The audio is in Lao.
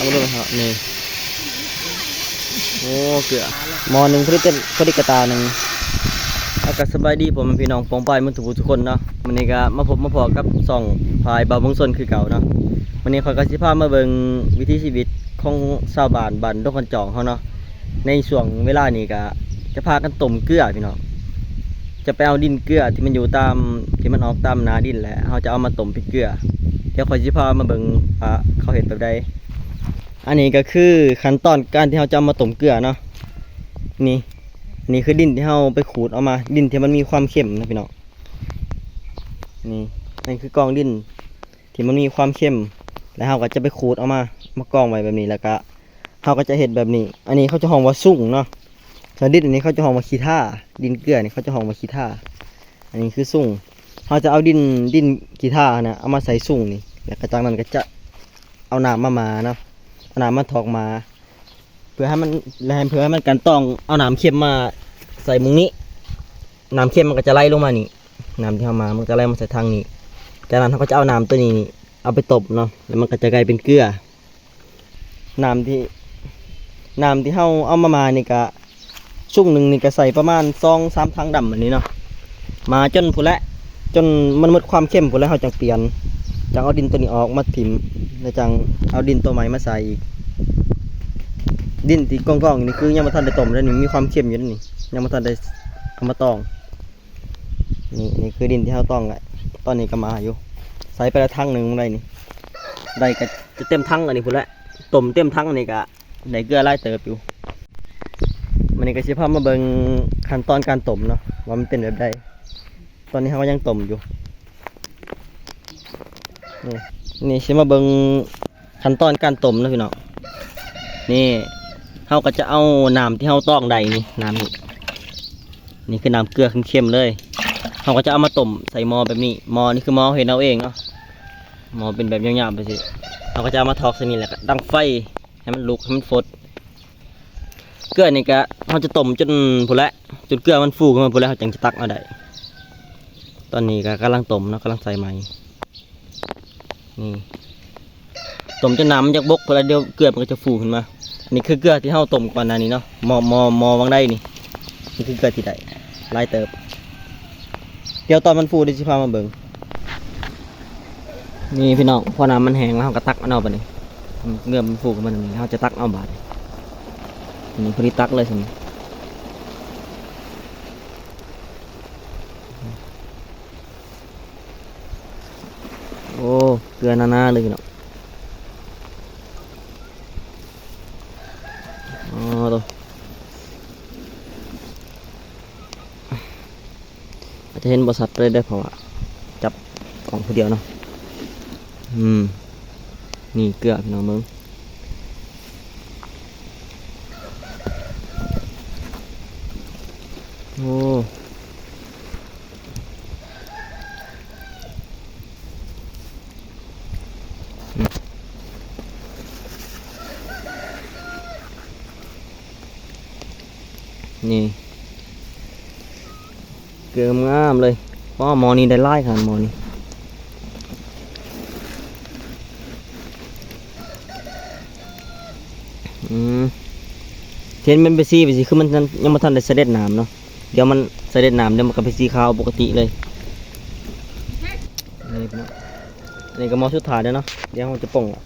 ເອົາເລີຍເນາະ ນີ້ ໂອ້ ເກືອ ໝໍ້ໜຶ່ງ ພໍດີເຕັມ ພໍດີກະຕາໜຶ່ງ. ອາ ກະສະບາຍດີພໍ່ແມ່ພີ່ນ້ອງປ້ອງປາຍໝົດທຸກຜູ້ທຸກຄົນເນາະ. ມື້ນີ້ກະມາພົບມາພໍ້ກັບຊ່ອງພາຍບ່າວເມືອງຊົນຄືເກົ່າເນາະ. ມື້ນີ້ຂ້ອຍກະຊິພາມາເບິ່ງວິຖີຊີວິດຂອງຊາວບ້ານ ບ້ານດົງຂັນຈອງເຮົາເນາະ. ໃນຊ່ວງເວລານີ້ກະຈະພາກັນຕົ້ມເກືອພີ່ນ້ອງ. ຈະໄປເອົາດິນເກືອທີ່ມັນຢູ່ຕາມ ທີ່ມັນອອກຕາມໜ້າດິນແຫຼະ ເຮົາຈະເອົາມາຕົ້ມເປັນເກືອ. ດຽວຂ້ອຍຊິພາມາເບິ່ງວ່າເຂົາເຮັດແບບໃດ. ອັນນີ້ກະຄືຂັ້ນຕອນການທີ່ເຮົາຈະເອົາມາຕົ້ມເກືອເນາະ. ນີ້ ນີ້ຄືດິນທີ່ເຮົາໄປຂູດເອົາມາ ດິນທີ່ມັນມີຄວາມເຄັມນະພີ່ນ້ອງ. ນີ້ ນັ້ນຄືກອງດິນ ທີ່ມັນມີຄວາມເຄັມ ແລ້ວເຮົາກໍຈະໄປຂູດເອົາມາ ມາກອງໄວ້ແບບນີ້ ແລ້ວກະເຮົາກໍຈະເຮັດແບບນີ້. ອັນນີ້ເຂົາຈະຮ້ອງວ່າຊຸງເນາະ. ສ່ວນດິນອັນນີ້ເຂົາຈະຮ້ອງວ່າຂີ້ຖ້າ ດິນເກືອນີ້ເຂົາຈະຮ້ອງວ່າຂີ້ຖ້າ. ອັນນີ້ຄືຊຸງ ເຮົາຈະເອົາດິນ ດິນຂີ້ຖ້າຫັ້ນນະ ເອົາມາໃສ່ຊຸງນີ້ ແລ້ວກະຈາກນັ້ນກໍຈະເອົານ້ຳມາໝ່າເນາະ ເອົານ້ຳມາຖອກໝ່າ ເພື່ອໃຫ້ມັນ ແລະ ເພື່ອໃຫ້ມັນກັນຕອງ ເອົານ້ຳເຄັມມາໃສ່ໝ່ອງນີ້ ນ້ຳເຄັມມັນກໍຈະໄຫຼລົງມານີ້ ນ້ຳທີ່ເຮົາມາ ມັນຈະໄຫຼມາໃສ່ຖັງນີ້. ຈາກນັ້ນເຮົາກໍຈະເອົານ້ຳໂຕນີ້ນີ້ ເອົາໄປຕົ້ມເນາະ ແລ້ວມັນກໍຈະກາຍເປັນເກືອ. ນ້ຳທີ່ ນ້ຳທີ່ເຮົາເອົາມາໝ່ານີ້ກະ ຊຸງໜຶ່ງນີ້ກະໃສ່ປະມານສອງສາມຖັງດຳອັນນີ້ເນາະ ໝ່າຈົນພຸ້ນແຫຼະ ຈົນມັນໝົດຄວາມເຄັມພຸ້ນແຫຼະ ເຮົາຈັ່ງປ່ຽນ ຈັ່ງເອົາດິນໂຕນີ້ອອກມາຖິ້ມ ແລ້ວຈັ່ງເອົາດິນໂຕໃໝ່ມາໃສ່ອີກ. ດິນທີ່ກອງໆຢູ່ນີ້ຄືຍັງບໍ່ທັນໄດ້ຕົ້ມເດ້ນີ້ ມີຄວາມເຄັມຢູ່ເດ້ນີ້ ຍັງບໍ່ທັນໄດ້ເອົາມາຕອງ. ນີ້ ນີ້ຄືດິນທີ່ເຮົາຕອງແຫຼະ ຕອນນີ້ກໍໝ່າຢູ່ ໃສ່ໄປລະຖັງໜຶ່ງໄດ້ນີ້ ໄດ້ກໍຈະເຕັມຖັງອັນນີ້ພຸ້ນແຫຼະ. ຕົ້ມເຕັມຖັງນີ້ກໍໄດ້ເກືອຫຼາຍເຕີບຢູ່. ມື້ນີ້ກໍຊິພາມາເບິ່ງຂັ້ນຕອນການຕົ້ມເນາະ ວ່າມັນເປັນແບບໃດ. ຕອນນີ້ເຮົາກໍຍັງຕົ້ມຢູ່. ນີ້ ນີ້ຊິມາເບິ່ງ ຂັ້ນຕອນການຕົ້ມເນາະພີ່ນ້ອງ. ນີ້ ເຮົາກໍຈະເອົານ້ຳທີ່ເຮົາຕອງໄດ້ນີ້ ນ້ຳນີ້ ນີ້ຄືນ້ຳເກືອເຄັມໆເລີຍ ເຮົາກໍຈະເອົາມາຕົ້ມໃສ່ໝໍ້ແບບນີ້. ໝໍ້ນີ້ຄືໝໍ້ເຮົາເຮັດເອົາເອງເນາະ ໝໍ້ເປັນແບບຍາວໆແບບຊີ້ ເຮົາກໍຈະເອົາມາຖອກໃສ່ນີ້ ແລ້ວກໍດັງໄຟໃຫ້ມັນລຸກ ໃຫ້ມັນຟົດ. ເກືອນີ້ກະເຮົາຈະຕົ້ມຈົນພຸ້ນແຫຼະ ຈົນເກືອມັນຟູຂຶ້ນມາພຸ້ນແຫຼະ ເຮົາຈັ່ງຈະຕັກເອົາໄດ້. ຕອນນີ້ກະກຳລັງຕົ້ມເນາະ ກຳລັງໃສ່ໃໝ່. ນີ້ ຕົ້ມຈົນນ້ຳມັນຢາກບົກພຸ້ນແຫຼະ ດຽວເກືອມັນກໍຈະຟູຂຶ້ນມາ. ອັນນີ້ຄືເກືອທີ່ເຮົາຕົ້ມກ່ອນໜ້ານີ້ເນາະ ໝໍ້ ໝໍ້ ໝໍ້ຫວ່າງໃດນີ້. ນີ້ຄືເກືອທີ່ໄດ້ຫຼາຍເຕີບ. ດຽວຕອນມັນຟູດຽວຊິພາມາເບິ່ງ. ນີ້ພີ່ນ້ອງ ພໍນ້ຳມັນແຫ້ງແລ້ວ ເຮົາກໍຕັກມັນເອົາບາດນີ້. ເມື່ອມັນຟູຂຶ້ນມາແບບນີ້ ເຮົາຈະຕັກເອົາບາດນີ້. ນີ້ພໍດີຕັກເລີຍຊັ້ນ. ໂອ້ ເກືອໜາໆເລີຍພີ່ນ້ອງ. ອໍ ໂຕ ອາດຈະເຫັນບໍ່ຊັດປານໃດເດີ ເພາະວ່າຈັບກ້ອງຜູ້ດຽວເນາະ. ອືມ ນີ້ເກືອພີ່ນ້ອງເບິ່ງ. ໂອ້ ນີ້ ເກືອງາມໆເລີຍ. ປ້າ ໝໍ້ນີ້ໄດ້ຫຼາຍຂະໜາດ ໝໍ້ນີ້. ອືມ ເຫັນມັນເປັນສີ ເປັນສີ ຄືມັນຍັງ ຍັງບໍ່ທັນໄດ້ສະເດັດນ້ຳເນາະ. ດຽວມັນສະເດັດນ້ຳ ດຽວມັນກໍເປັນສີຂາວປົກກະຕິເລີຍ. ນີ້ເນາະ ອັນນີ້ກໍໝໍ້ສຸດທ້າຍແລ້ວເນາະ ດຽວເຮົາຈະປົງລະ.